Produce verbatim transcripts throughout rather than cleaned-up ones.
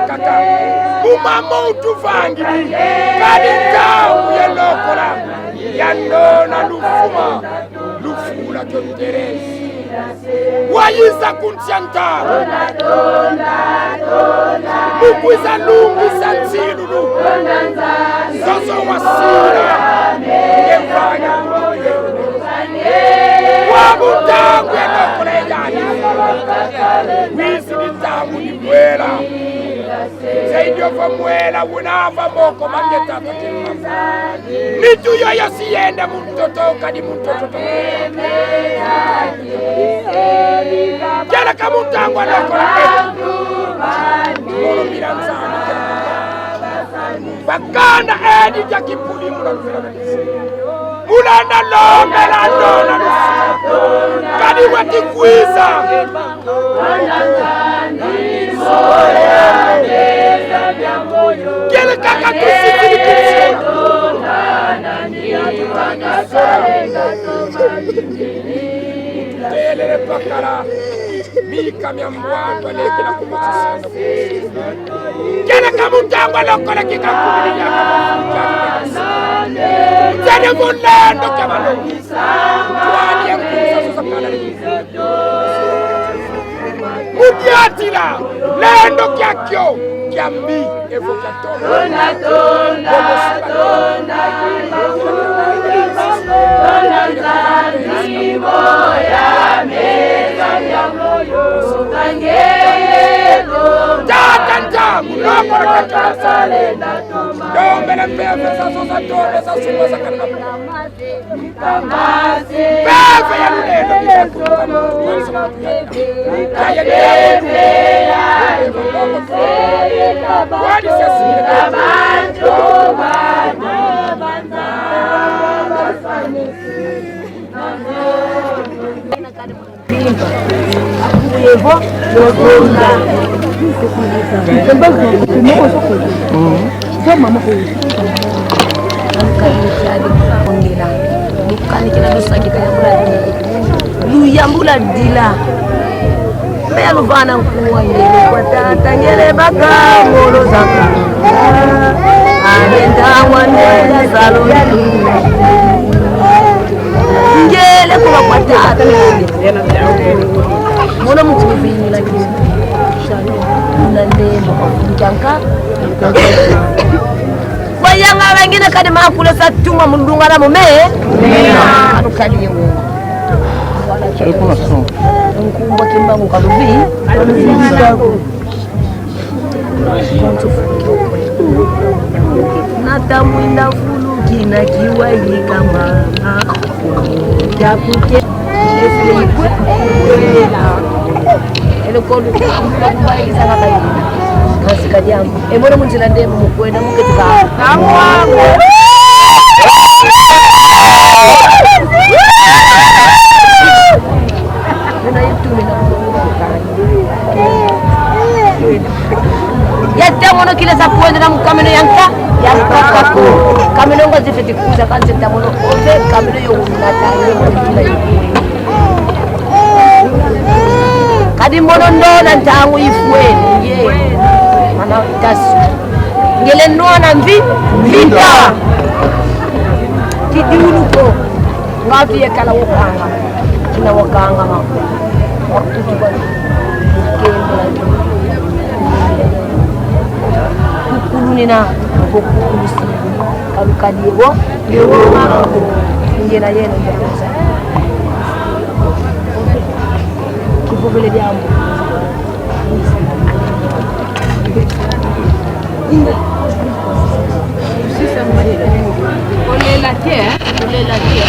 kaka mu mama utuvangidi, kadi ntangu ya lokola ya ndona lufuma, lufula kio Teresi. Wayiza ku nsi a ntangu, mu kwiza lungisa nsilulu zozo wasila, nge vana. Wa mu ntangu ya lokola yani, wizidi ntangu ni mwela. Se ndio va mwela una va moko ma nge tata. Nitu yoyo si yenda mu ntoto, kadi mu ntoto to. Kieleka mu ntangu a lokola e. Mulu bila Nzambi. Bakanda edi dia kipuli muna luvila. Mu landa lombela ndona lufuma. Kadi weti kwiza. Kieleka ka tusisidi ku nsi. Telele pakala. Mika mia mbwa twalekela ku mutsisa. Kieleka mu ntangu a lokola kika kubili ya. Zene mu lendo kia balo. Twani ya kusa susa kala. Mu diatila lendo kiakio, kia mbi evo kia tolo. Tonda, tonda, tonda, tonda, Nzambi moya, meza ya moyo, kangele, tonda. Tata ntangu, lokola kaka salenda, toma. Tombela mpeve za sosa, tombela za suma, za kana. Mpeve ya lulendo, Luyambula dila. Mbe ya luvana nkuwa ye kwa tata ngele baka ngolo zaka. Alenda wane zalo. Ngele kuba kwa tata. Mono mutu vinila kisa. Una ndembo kwa mkanka. Kwa yanga bangina kadi makula sa tuma mundunga na mume. Anu kadi yewo. Nkumbu Kimbangu Kaluvi. Nata mwinda fulu kina kiwa yikama. Yakuke. Ele kolu. Kasi kadiambu. E mono mu nzila ndembo mu kwenda mu ketuka. Muna yitumina. Ya ta mono kile sa kwenda na mu camion ya nka, ya nka ko. Camion ngo zifwete kwiza kansi ta mono ove camion yo unata yo kila yo. Kadi mono ndona ntangu ifwene ye. Mana tasu. Ngele nwana mvi, mvita. Kidiulu ko. Ngatu ye kala wakanga. Kina wakanga ma. Wakutu kwa. Kembla. Kukulu nina. Kukulu si. Kalukadi yebo. Yebo. Yena yena. Kuvovele diambu. Kolela te, kolela te.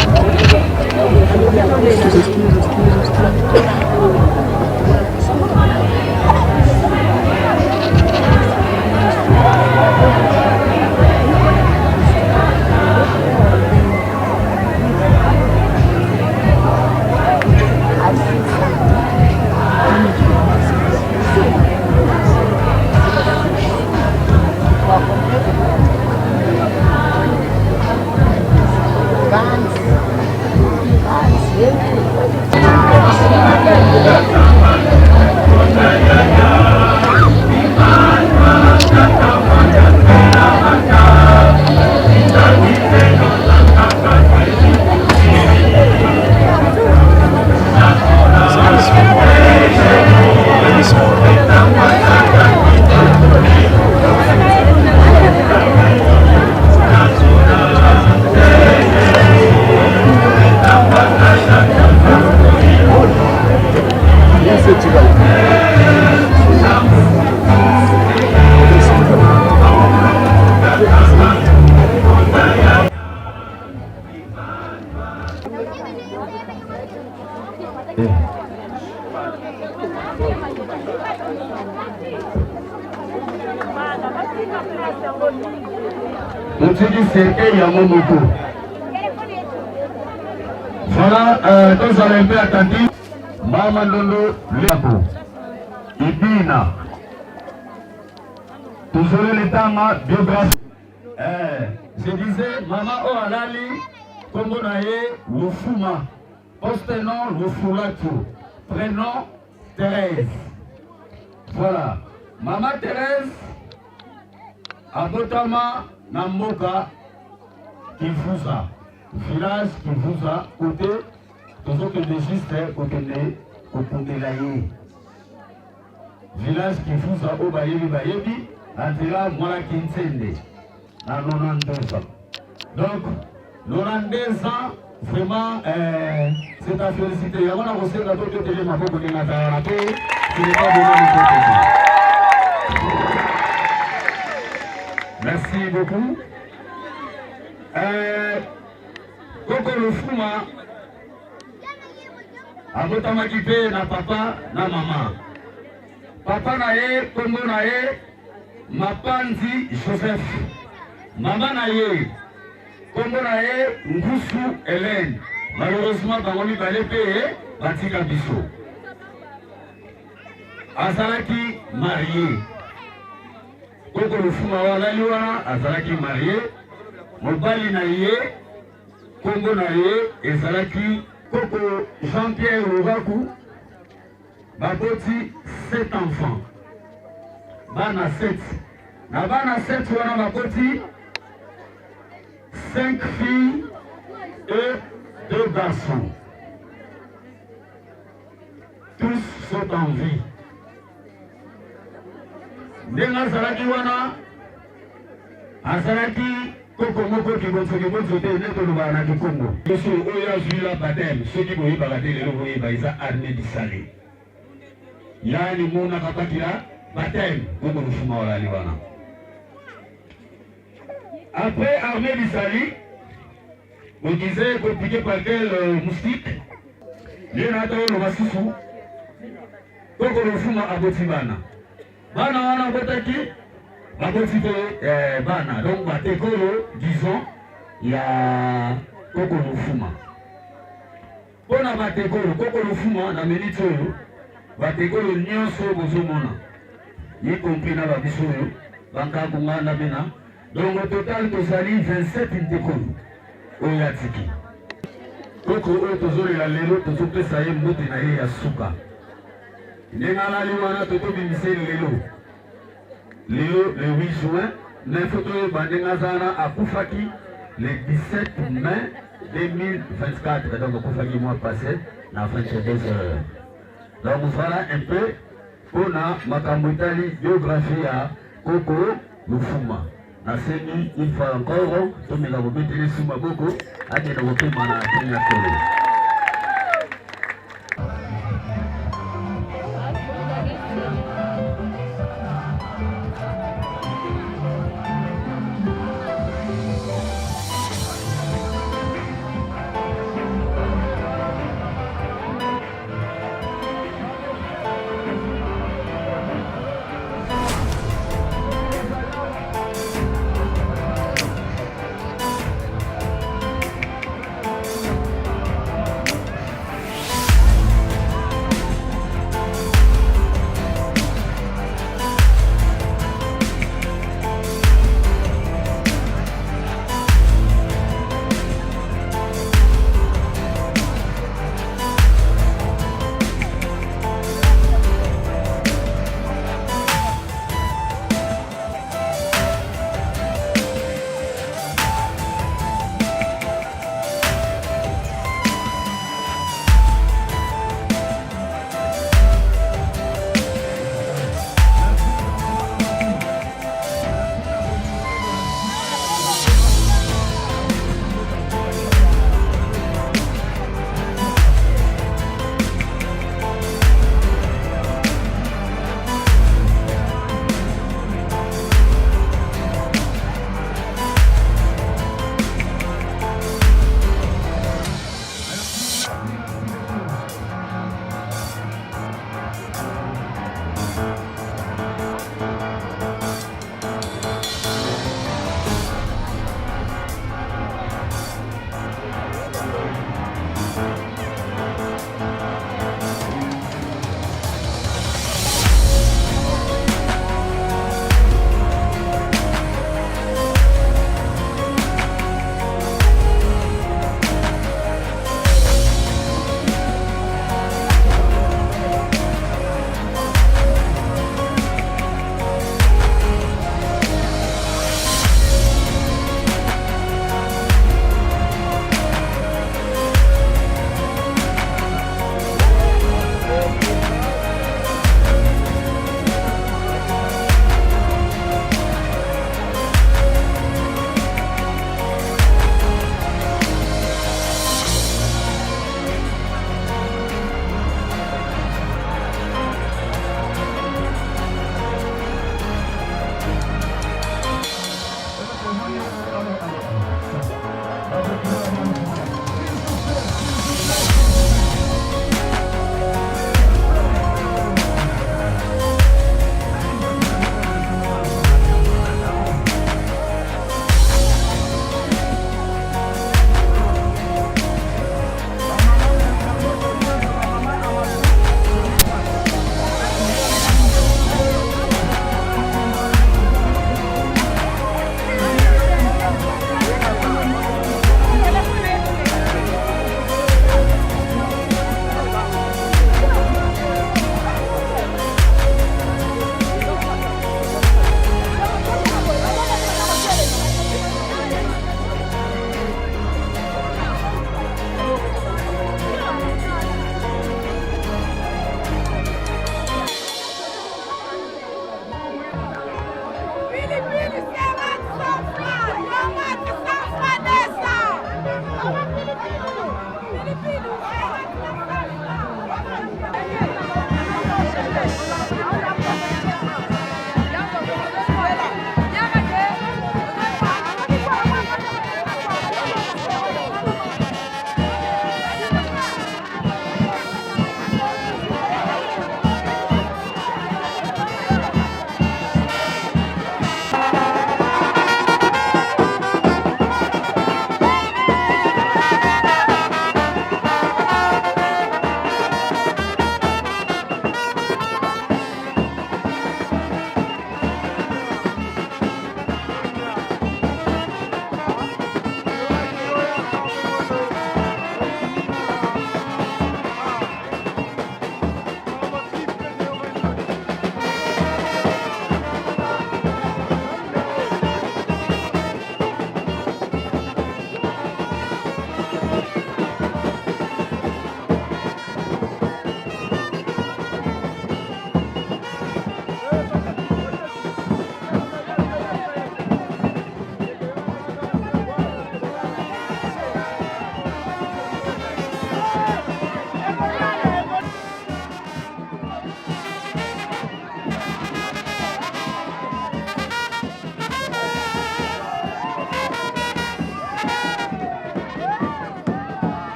Totiki cercueil yango moko. Voilà, euh, tozala un peu attentif. Mama Ndondo Liaku. Ibina. Tozolele tanga biographie. Eh, je disais, mama oyo alali, kombo na ye Lufuma. Poste nom Lufulatu. Prénom Thérèse. Voilà. Mama Thérèse abotama na mboka Kivuza. Village Kivuza, côté, tozokende juste kokende kokundela ye. Village Kivuza, oyo bayebi, bayebi, na nzela mwana Kinsende, na nonante-deux ans. Donc, nonante-deux ans, vraiment, euh, c'est à féliciter. Yango nakosenga to betelele maboko ndenge aza wana, to, ce n'est pas donné n'importe qui. Merci beaucoup. Euh, Koko Lufuma abotamaki mpe na papa na mama. Papa na ye, kombo na ye Mapanzi Joseph. Mama na ye, kombo na ye Ngusu Hélène. Malheureusement, bango mibale mpe batika biso. Azalaki marié. Koko Lufuma oyo alali wana azalaki marié. Mobali na ye, kombo na ye ezalaki Koko Jean-Pierre Lubaku. Baboti sept enfants. Bana sept. Na bana sept wana baboti cinq filles et deux garçons. Tous sont en vie. Ndenge azalaki wana, azalaki koko moko kibonso kibonso te, nde tolobaka na Kikongo. Biso oyo azwila baptême, soki boyebaka te, lelo boyeba, eza Armée du Salut. Yandi muna kabakila baptême, Koko Lufuma olali wana. Après Armée du Salut, on disait compliqué par quel, euh, moustique. Lena tolo basusu. Koko Lufuma aboti bana. Bana wana abotaki, baboti mpe, eh, bana. Donc, batekolo, disons, ya Koko Lufuma. Mpo na batekolo, Koko Lufuma, na minute oyo, batekolo nyonso bozomona, y compris na babiso oyo, bankaku, nganda, bena. Donc, au total, tozali vingt-sept ntekolo oyo atiki. Koko oyo tozolela lelo, tozopesa ye mbote na ye ya suka. Ndenge alali wana, totobimisa ye lelo. Lelo, le huit juin, mais faut toyeba ndenge aza wana, akufaki le dix-sept mai deux mille vingt-quatre, donc akufaki mois passé, na vingt-deux heures. Donc voilà un peu mpo na makambo etali biographie ya Koko Lufuma. Nasengi une fois encore, tomeka kobetela ye maboko, akende kopema na Kenya Solo.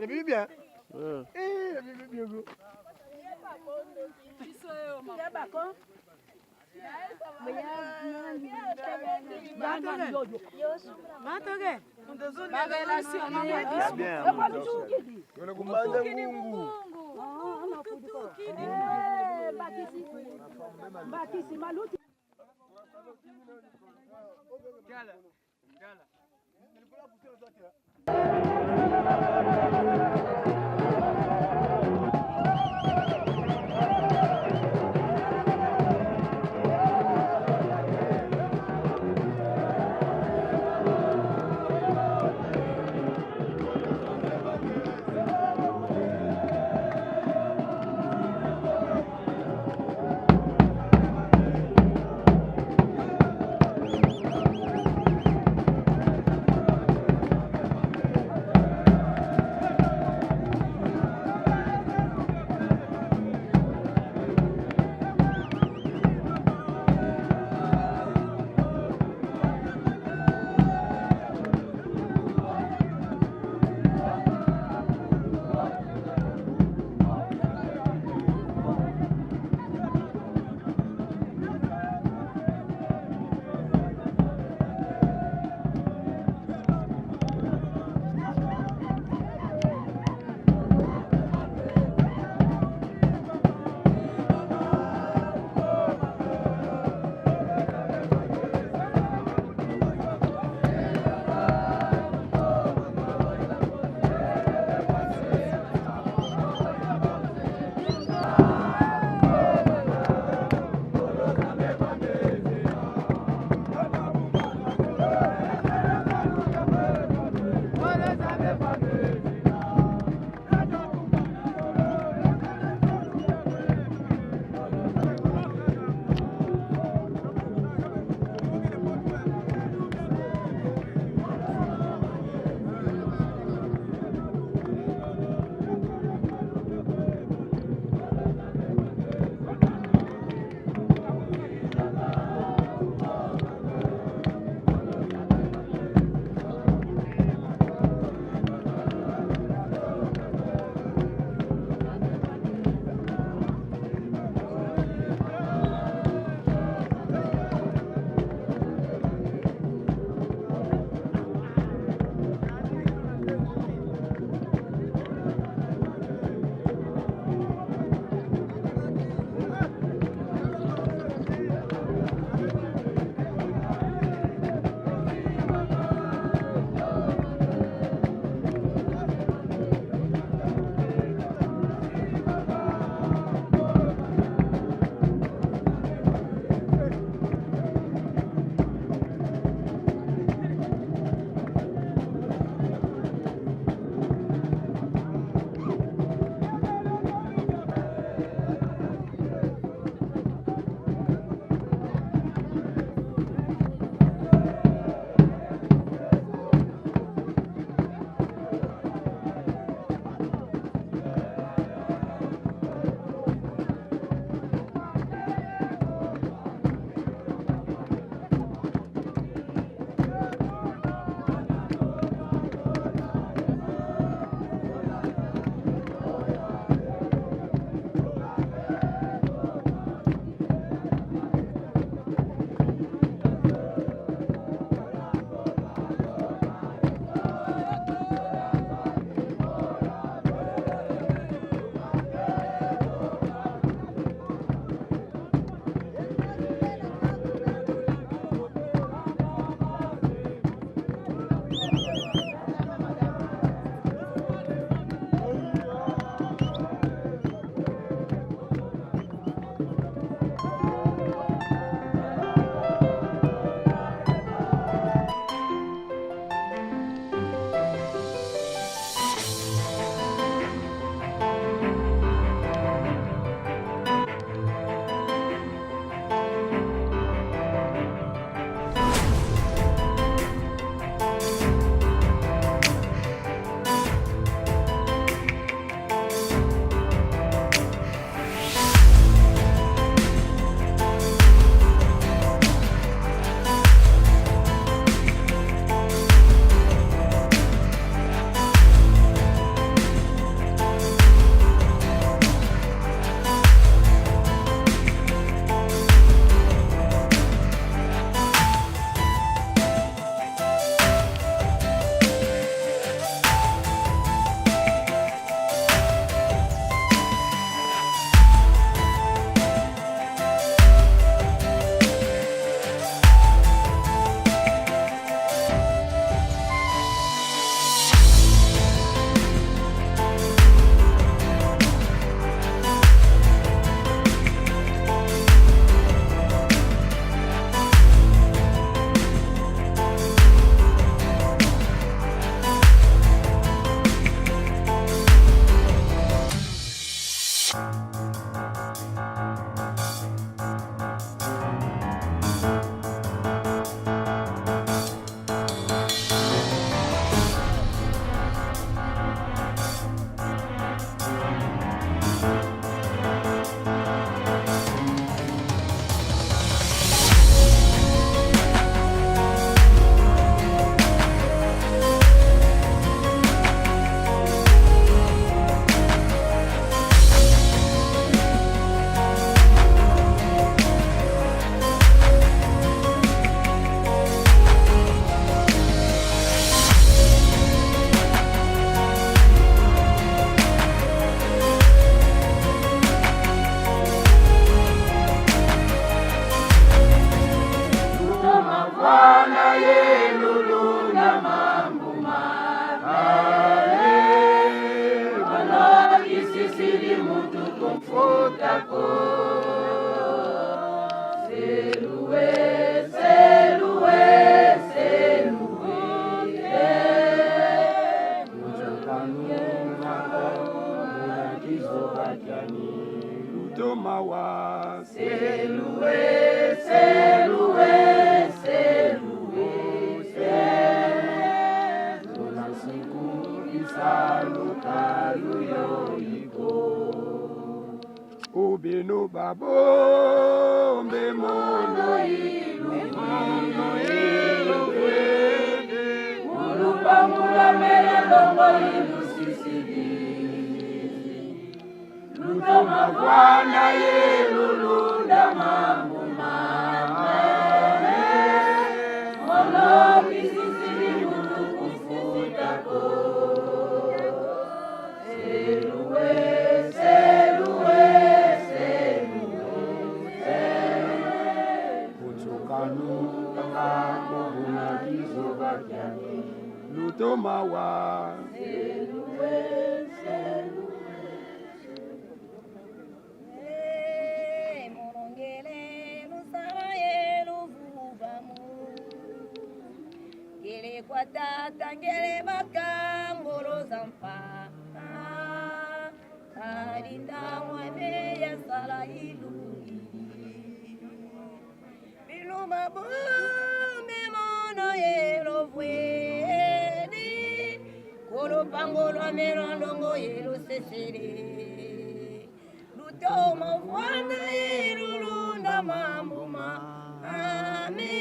Ebi bien. Eh, ebi bien, go. Bien, bien. Wena kumbanza ngungu. Beno babombe mono ye luvwidi, mu lupangu lwa mela longo ye lusisidi. Lutoma vwanda ye lulunda mambu mame, mono kisisidi muntu kufuta ko. Se luwe, se luwe, se luwe, se luwe. Kunsuka nunga ko muna kizoba kiani. Lutoma wa. Se luwe, se luwe. Eh, mono ngiele lusala ye luvuvamu. Ngiele kwa tata, ngiele baka ngolo za mpa. Kadi ntangu ame yasala ilungi. Biluma bombe mono ye luvwidi, ku lupangu lwa mela longo ye lusisidi. Lutoma vwanda ye lulunda mambu mame,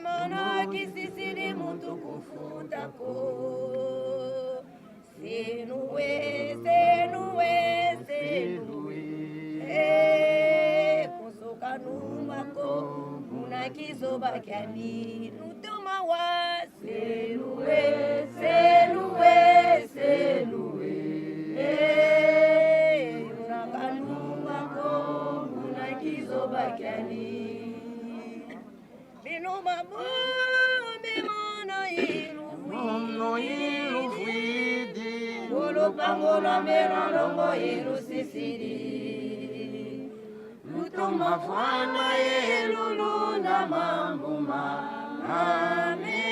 mono kisisidi muntu kufuta ko. Se luwe, se luwe, se luwe. Eh, kunsuka nunga ko muna kizoba kiani. Lutoma wa. Se luwe, se luwe, se luwe. Eh, kunsuka nunga ko muna kizoba kiani. Biluma bombe mono ye luvwidi. Mono ye luvwidi. Ku lupangu lwa mela longo ye lusisidi. Lutoma vwanda ye lulunda mambu mame,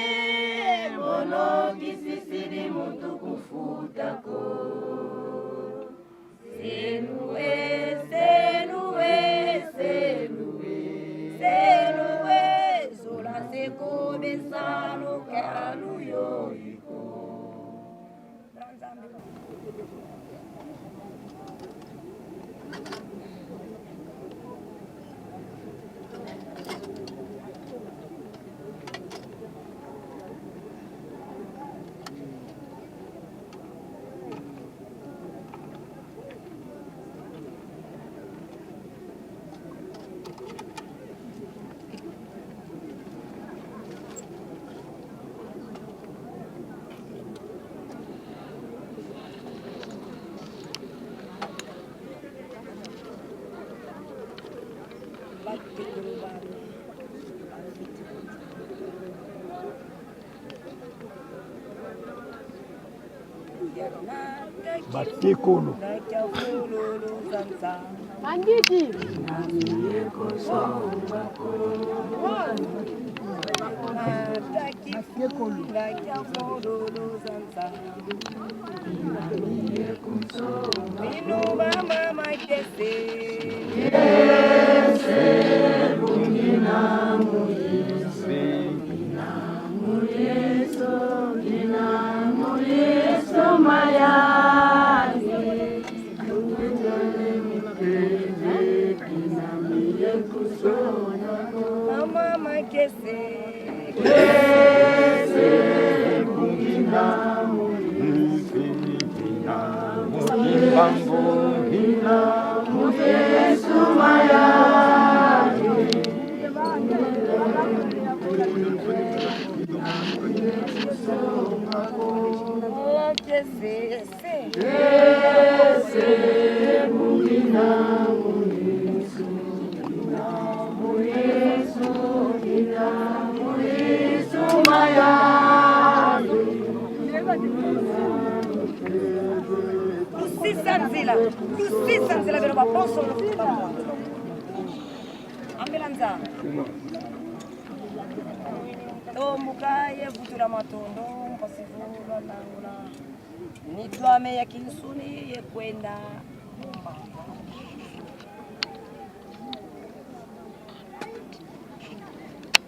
mono kisisidi muntu kufuta ko. Se luwe, se luwe, se luwe, se luwe, zola se ko besa lukalu yoyi ko. Batekolo. Bandiki. Batekolo. Beno ba mama kiese. Kiese, bungi na mu Yesu. Bungi na mu Yesu, bungi na mu Yesu, mayani. Mama kiese. Lusisa nzila, lusisa nzila, beno babonso. Ambela nza. Tombuka ye vutula matondo, mpasi vulu lwalangula. Nitu ame ya kinsuni ye kwenda.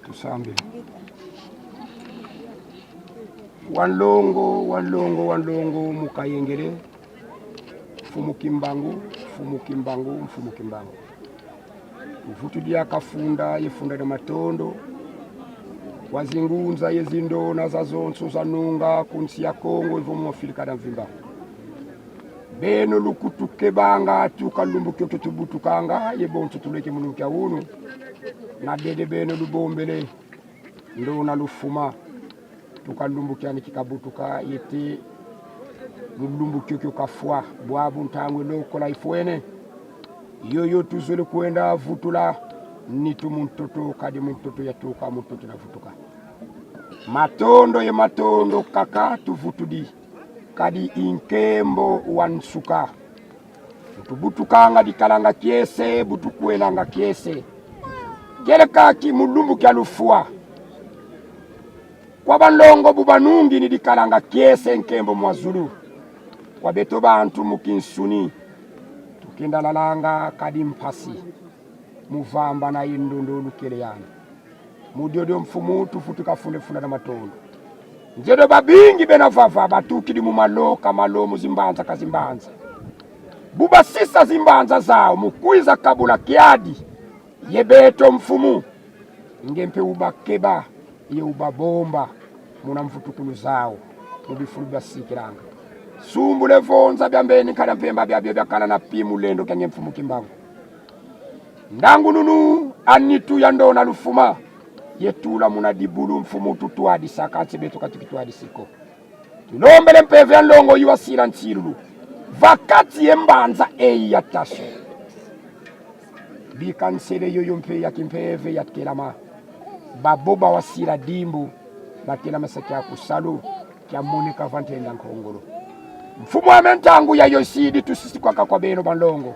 Tusambila. Wa nlongo, wa nlongo, wa nlongo, mu kayengele. Mfumu Kimbangu, Mfumu Kimbangu, Mfumu Kimbangu. Tuvutu diaka funda ye funda dia matondo kwa zingunza ye zindona zazonso zanunga ku nsi ya Kongo, evo mu Afrika dia mvimba. Beno lukutukebanga tuka lumbu kiokio tubutukanga, ye bonso tuleke mu lumbu kia unu. Na dede beno lubombele ndona lufuma, tuka lumbu kiani kikabutuka, yete mu lumbu kiokio kafwa, bwabu ntangu lokola ifwene. Yoyo tuzolele kwenda vutula nitu mu ntoto, kadi mu ntoto yatuka, mu ntoto yavutuka. Matondo ye matondo kaka tuvutudi, kadi i nkembo wa nsuka. Bu tubutukanga dikalanga kiese, bu tukwelanga kiese. Kieleka ki mu lumbu kia lufwa kwa banlongo bu banungi ni dikalanga kiese, nkembo mwa zulu. Kwa beto bantu mu kinsuni, tukenda lalanga kadi mpasi mu vambana ye ndondo lukele yani. Mu diodio mfumu tuvutuka funda ye funda dia matondo. Nzedo babingi bena vava batukidi mu malo ka malo, mu zimbanza ka zimbanza. Bu basisa zimbanza zau, mu kwiza kabula kiadi ye beto mfumu, nge mpe ubakeba ye ubabomba muna mvutukulu zau, mu bifulu basikilanga. Sumbula e vonza bia mbeni nkala mpemba biabio biakala na pi mu lendo kia nge Mfumu Kimbangu. Ndangununu a nitu ya ndona lufuma, ye tula muna dibulu mfumu tutwadisa, kansi beto ka tukitwadisi ko. Tulombele mpeve ya nlongo yi wasila nsilulu va kati ye mbanza eyi ya tasu. Bika nsele yoyo mpe ya kimpeve yatelama. Babo ba wasila dimbu, batelama se kia kusalu, kia moneka va ntenda nkongolo. Mfumu ame, ntangu yayo isidi, tusisi kwaka kwa beno banlongo.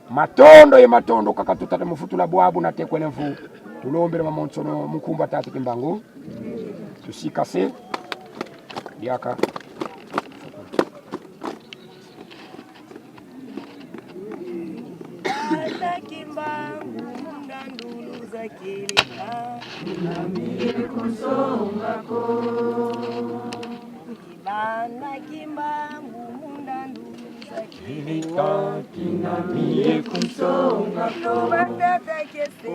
Matondo ye matondo kaka tutata mu vutula bwabu na tekwele mvu. Tulombele mamonsono mu nkumbu a Tata Kimbangu. Tusikase. Diaka. Tata Kimbangu, mu ndandulu za kieleka. Bana Kimbangu, mu ndandulu za kieleka. Loba tata kiese.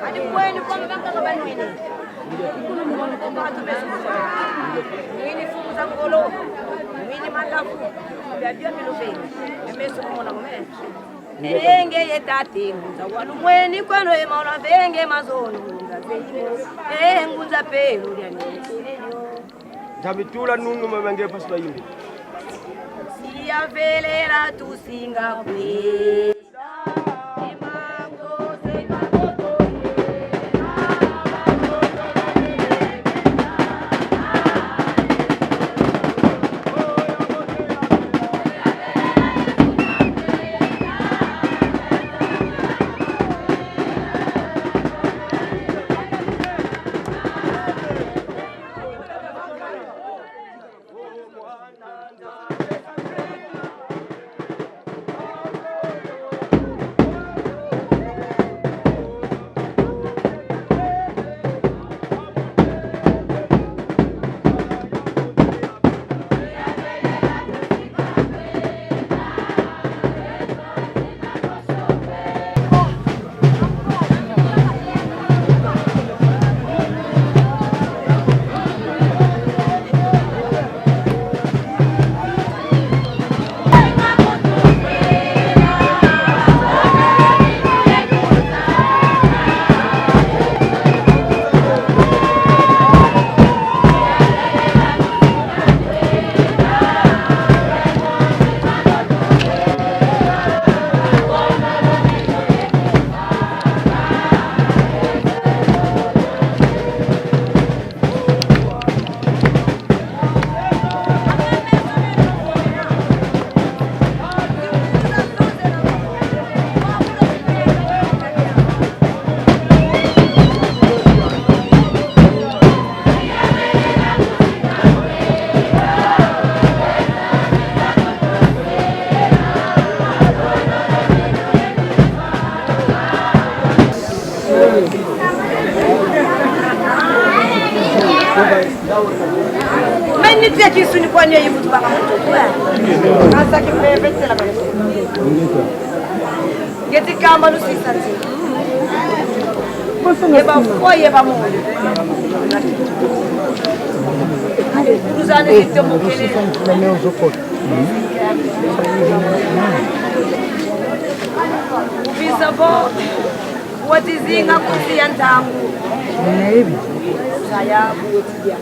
Adi kwenu kwa mbanga ka banwini. Kulu mwana kwa bantu besu. Mwini fumu za ngolo. Mwini malavu. Bia bia biluve. Emeso mwana mwe. Enge ye tate, ngunza walu mweni kweno e maula venge mazono, ngunza zeimo. E ngunza pelo ya ni. Nzambi tula nunu mabenge paswa yimbi. Siya velela tusinga kwe. Meni tia kinsuni kwa nye yibutu baka mutu. Kasa ki meve tela baka. Ngeti kamba lusisa nti. Yeba fo, yeba mo. Kuzane site mokele. Ubisa bo. Watizinga kusi ya ntangu. Saya kutia.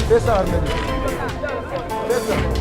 Pesa arme. Pesa.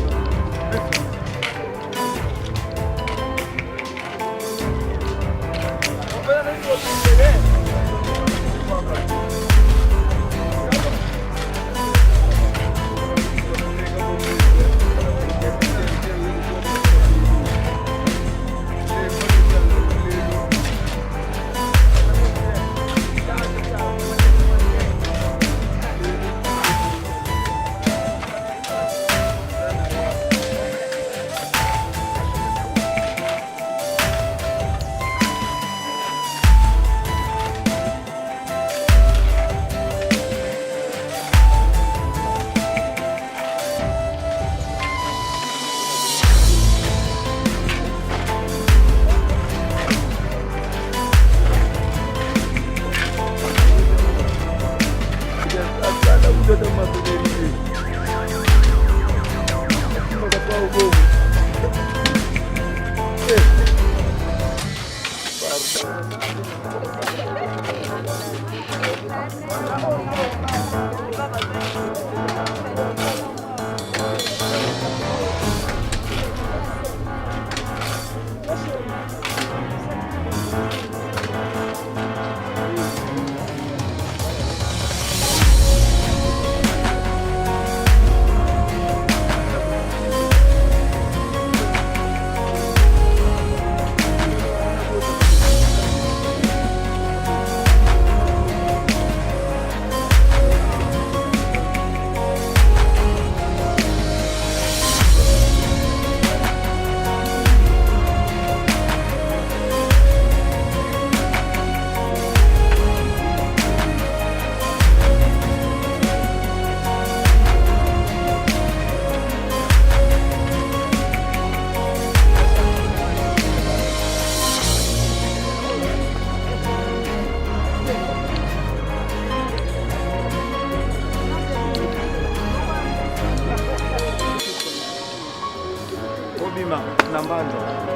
Obima na mbanza.